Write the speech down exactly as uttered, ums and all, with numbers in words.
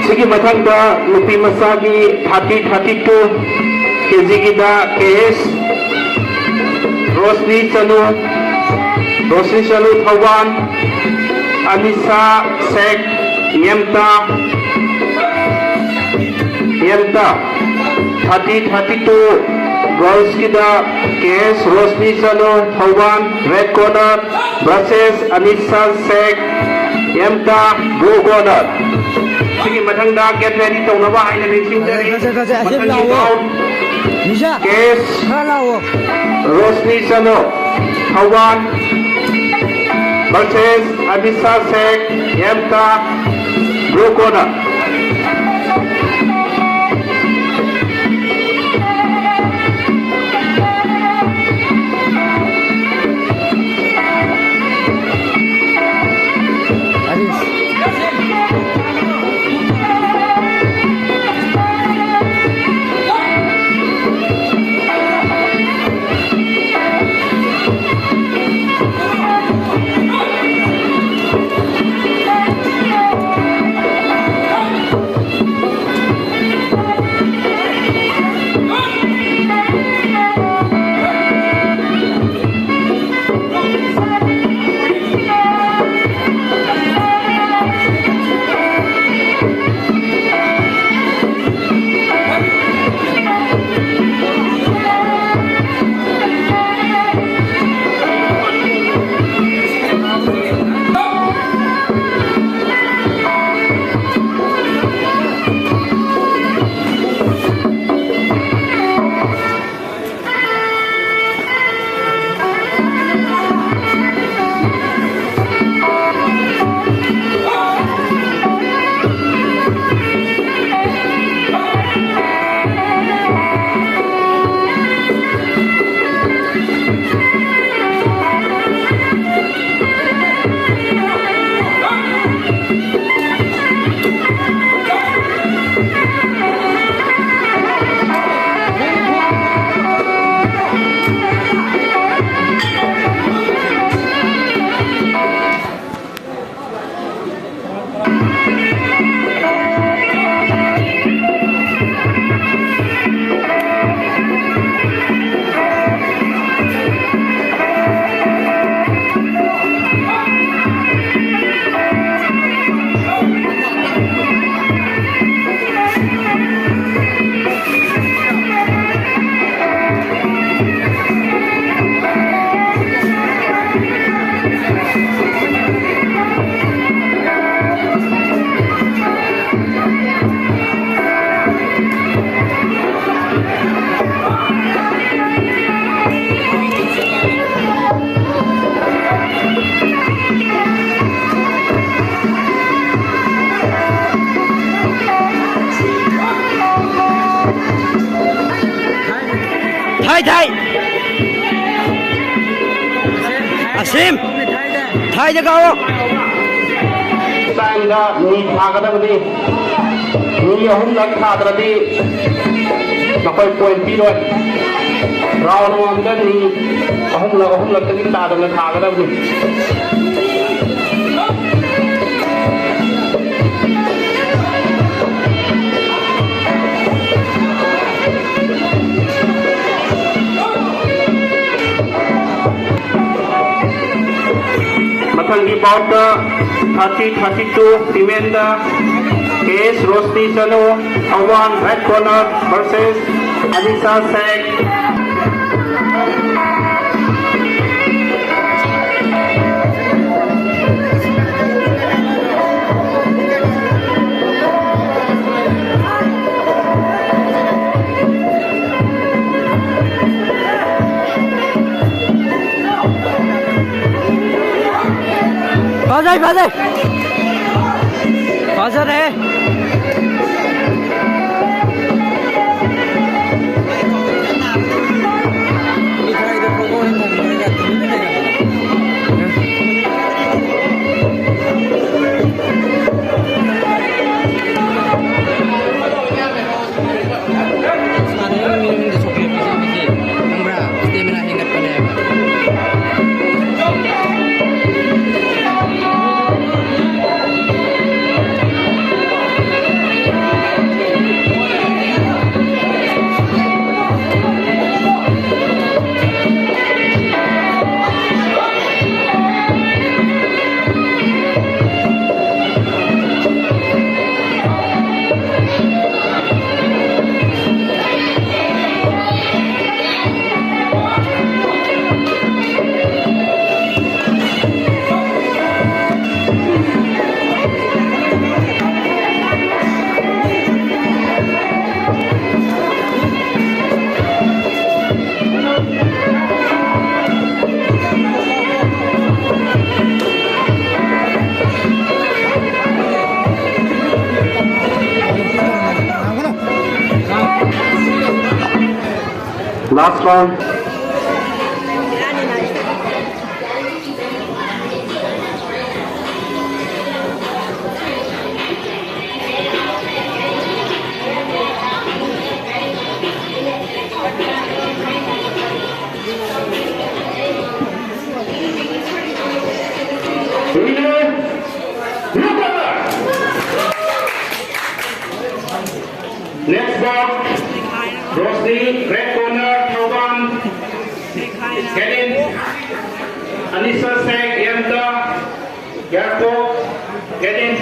ꯁꯤꯒꯤ ꯃꯊꯪꯗ ꯅꯨꯄꯤ ꯃꯆꯥꯒꯤ thirty thirty two ꯀꯦꯖꯤꯒꯤꯗ ꯀꯦ ꯑꯦꯁ ꯔꯣꯁꯅꯤ ꯆꯅꯨ, ꯔꯣꯁꯅꯤ ꯆꯅꯨ ꯊꯧꯕꯥꯜ, ꯑꯅꯤꯁꯥ ꯁꯦꯛ, ꯌꯦꯝꯇꯥ, ꯌꯦꯝꯇꯥ꯫ Thirty thirty two ꯒꯔꯜꯁꯀꯤꯗ ꯀꯦ ꯑꯦꯁ ꯔꯣꯁꯅꯤ ꯆꯅꯨ ꯊꯧꯕꯥꯜ, ꯔꯦꯗ ꯀꯣꯔꯅꯔ, ꯚꯔꯁꯦꯁ ꯑꯅꯤꯁꯥ ꯁꯦꯛ, ꯌꯦꯝꯇꯥ, ꯕ꯭ꯂꯨ ꯀꯣꯔꯅꯔ꯫ ꯁꯤꯒꯤ ꯃꯊꯪꯗ ꯒꯦꯠ ꯔꯦꯗꯤ ꯇꯧꯅꯕ ꯍꯥꯏꯅ ꯅꯤꯡꯁꯤꯡꯖꯔꯤ꯫ ꯐꯖꯩ, ꯐꯖꯩ, ꯐꯖꯩ꯫ ꯑꯁꯤ ꯃꯊꯪꯒꯤ ꯂꯥꯛꯑꯣ꯫ ꯕꯥꯎꯟ ꯃꯤꯖꯥ, ꯀꯦ ꯑꯦꯁ ꯈꯔ ꯂꯥꯛꯑꯣ꯫ ꯔꯣꯁꯅꯤ ꯆꯅꯨ, ꯊꯧꯕꯥꯜ, ꯚꯔꯁꯦꯁ ꯑꯕꯤꯁꯥ ꯁꯦꯛ, ꯌꯦꯝꯇꯥ, ꯕ꯭ꯂꯨ ꯀꯣꯔꯅꯔ꯫ ꯊꯥꯏ꯫ ꯑꯁꯤꯝ꯫ ꯊꯥꯏꯗ ꯀꯥꯎꯑꯣ꯫ ꯇꯥꯏꯝꯗ ꯅꯤ ꯊꯥꯒꯗꯕꯅꯤ꯫ ꯅꯤ ꯑꯍꯨꯝꯂꯛ ꯊꯥꯗ꯭ꯔꯗꯤ ꯃꯈꯣꯏ ꯄꯣꯏꯟ ꯄꯤꯔꯣꯏ꯫ ꯔꯥꯎꯟ ꯑꯃꯃꯝꯗ ꯅꯤ ꯑꯍꯨꯝꯂꯛ, ꯑꯍꯨꯝꯂꯛꯇꯒꯤ ꯇꯥꯗꯅ ꯊꯥꯒꯗꯕꯅꯤ꯫ ꯃꯊꯪꯒꯤ ꯕꯥꯎꯠꯇ ꯊꯥꯔꯇꯤ ꯊꯥꯔꯇꯤ ꯇꯨ ꯐꯤꯃꯦꯜꯗ ꯀꯦ ꯑꯦꯁ ꯔꯣꯁꯅꯤ ꯆꯅꯨ, ꯊꯧꯕꯥꯜ, ꯔꯦꯗ ꯀꯣꯔꯅꯔ, ꯚꯔꯁꯦꯁ ꯑꯅꯤꯁꯥ ꯁꯦꯈ꯫ ꯐꯖꯩ, ꯐꯖꯩ꯫ ꯐꯖꯔꯦ꯫ ꯁꯥꯟꯅꯔꯤꯕ ꯃꯤ ꯃꯅꯨꯡꯗ ꯆꯣꯀ꯭ꯂꯦꯠ ꯄꯤꯖꯕ ꯃꯤꯁꯦ ꯈꯪꯕ꯭ꯔꯥ? ꯁ꯭ꯇꯦꯃꯤꯅꯥ ꯍꯦꯟꯒꯠꯄꯅꯦꯕ꯫ Last round. Winner, blue color. Next bout, Rosni, red corner, Thauban, Kevin, Anissa Sek, Yamta, Yarko, Kevin.